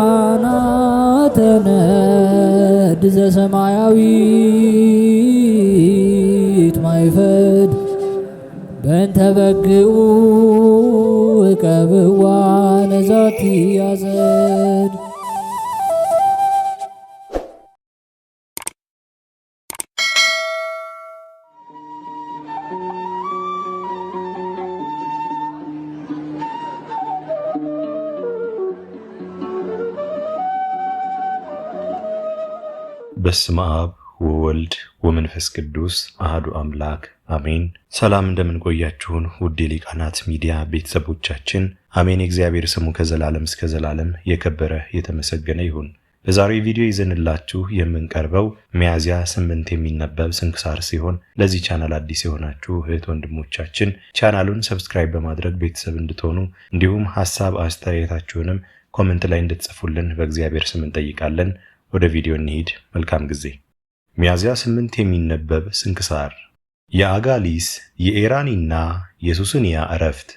ሊቃናተ ነድ ዘሰማያዊት ማይፈድ በእንተ በግኡ እቀብዋ ነዛቲ ያዘድ። በስመ አብ ወወልድ ወመንፈስ ቅዱስ አህዱ አምላክ አሜን። ሰላም እንደምንቆያችሁን ውድ የሊቃናት ሚዲያ ቤተሰቦቻችን አሜን። የእግዚአብሔር ስሙ ከዘላለም እስከ ዘላለም የከበረ የተመሰገነ ይሁን። በዛሬው ቪዲዮ ይዘንላችሁ የምንቀርበው ሚያዝያ 8 የሚነበብ ስንክሳር ሲሆን ለዚህ ቻናል አዲስ የሆናችሁ እህት ወንድሞቻችን ቻናሉን subscribe በማድረግ ቤተሰብ እንድትሆኑ እንዲሁም ሀሳብ አስተያየታችሁንም comment ላይ እንድትጽፉልን በእግዚአብሔር ስም እንጠይቃለን። ወደ ቪዲዮ እንሂድ። መልካም ጊዜ። ሚያዝያ 8 የሚነበብ ስንክሳር። የአጋሊስ የኤራኒና የሱስንያ እረፍት።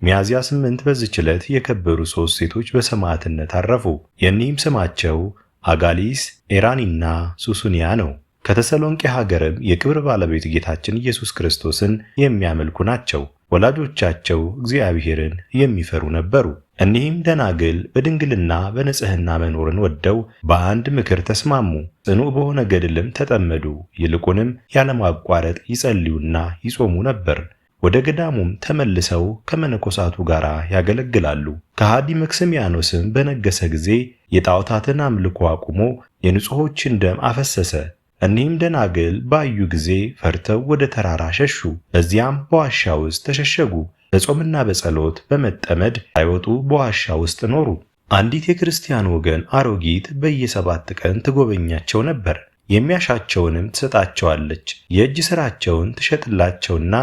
ሚያዝያ 8 በዚች ዕለት የከበሩ ሦስት ሴቶች በሰማዕትነት አረፉ። የእኒህም ስማቸው አጋሊስ፣ ኤራኒና ሱስንያ ነው። ከተሰሎንቄ ሀገርም የክብር ባለቤት ጌታችን ኢየሱስ ክርስቶስን የሚያመልኩ ናቸው። ወላጆቻቸው እግዚአብሔርን የሚፈሩ ነበሩ። እኒህም ደናግል በድንግልና በንጽሕና መኖርን ወደው በአንድ ምክር ተስማሙ። ጽኑዕ በሆነ ገድልም ተጠመዱ። ይልቁንም ያለማቋረጥ ይጸልዩና ይጾሙ ነበር። ወደ ገዳሙም ተመልሰው ከመነኮሳቱ ጋር ያገለግላሉ። ከሃዲ መክስሚያኖስም በነገሰ ጊዜ የጣዖታትን አምልኮ አቁሞ የንጹሖችን ደም አፈሰሰ። እኒህም ደናግል ባዩ ጊዜ ፈርተው ወደ ተራራ ሸሹ። በዚያም በዋሻ ውስጥ ተሸሸጉ። በጾምና በጸሎት በመጠመድ ሳይወጡ በዋሻ ውስጥ ኖሩ። አንዲት የክርስቲያን ወገን አሮጊት በየሰባት ቀን ትጎበኛቸው ነበር። የሚያሻቸውንም ትሰጣቸዋለች። የእጅ ሥራቸውን ትሸጥላቸውና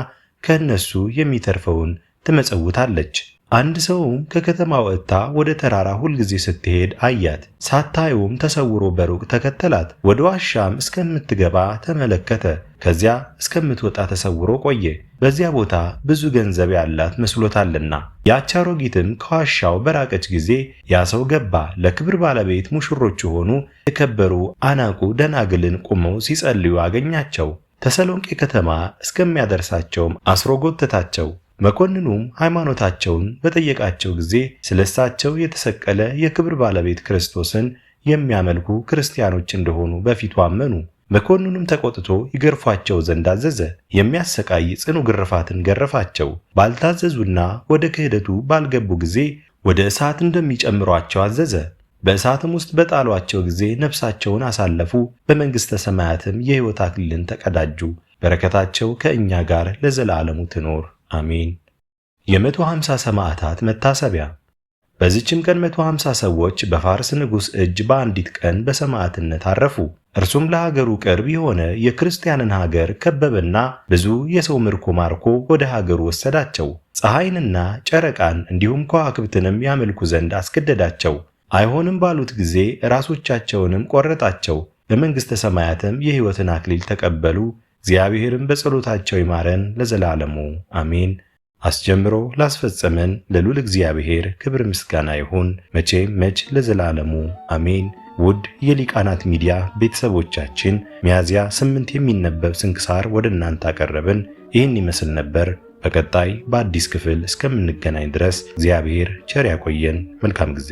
ከእነሱ የሚተርፈውን ትመጸውታለች። አንድ ሰውም ከከተማ ወጥታ ወደ ተራራ ሁልጊዜ ስትሄድ አያት። ሳታየውም ተሰውሮ በሩቅ ተከተላት። ወደ ዋሻም እስከምትገባ ተመለከተ። ከዚያ እስከምትወጣ ተሰውሮ ቆየ። በዚያ ቦታ ብዙ ገንዘብ ያላት መስሎታልና። ያች አሮጊትም ከዋሻው በራቀች ጊዜ ያ ሰው ገባ። ለክብር ባለቤት ሙሽሮች የሆኑ የከበሩ አናቁ ደናግልን ቆመው ሲጸልዩ አገኛቸው። ተሰሎንቄ ከተማ እስከሚያደርሳቸውም አስሮ ጎተታቸው። መኮንኑም ሃይማኖታቸውን በጠየቃቸው ጊዜ ስለ እሳቸው የተሰቀለ የክብር ባለቤት ክርስቶስን የሚያመልኩ ክርስቲያኖች እንደሆኑ በፊቱ አመኑ። መኮንኑም ተቆጥቶ ይገርፏቸው ዘንድ አዘዘ። የሚያሰቃይ ጽኑ ግርፋትን ገረፋቸው። ባልታዘዙና ወደ ክህደቱ ባልገቡ ጊዜ ወደ እሳት እንደሚጨምሯቸው አዘዘ። በእሳትም ውስጥ በጣሏቸው ጊዜ ነፍሳቸውን አሳለፉ። በመንግሥተ ሰማያትም የሕይወት አክሊልን ተቀዳጁ። በረከታቸው ከእኛ ጋር ለዘላለሙ ትኖር አሜን። የ150 ሰማዕታት መታሰቢያ። በዚችም ቀን 150 ሰዎች በፋርስ ንጉሥ እጅ በአንዲት ቀን በሰማዕትነት አረፉ። እርሱም ለሀገሩ ቅርብ የሆነ የክርስቲያንን ሀገር ከበበና ብዙ የሰው ምርኮ ማርኮ ወደ ሀገሩ ወሰዳቸው። ፀሐይንና ጨረቃን እንዲሁም ከዋክብትንም ያመልኩ ዘንድ አስገደዳቸው። አይሆንም ባሉት ጊዜ ራሶቻቸውንም ቆረጣቸው። በመንግሥተ ሰማያትም የሕይወትን አክሊል ተቀበሉ። እግዚአብሔርም በጸሎታቸው ይማረን ለዘላለሙ አሜን። አስጀምሮ ላስፈጸመን ለልዑል እግዚአብሔር ክብር ምስጋና ይሁን መቼም መች ለዘላለሙ አሜን። ውድ የሊቃናት ሚዲያ ቤተሰቦቻችን ሚያዝያ 8 የሚነበብ ስንክሳር ወደ እናንተ አቀረብን። ይህን ይመስል ነበር። በቀጣይ በአዲስ ክፍል እስከምንገናኝ ድረስ እግዚአብሔር ቸር ያቆየን። መልካም ጊዜ።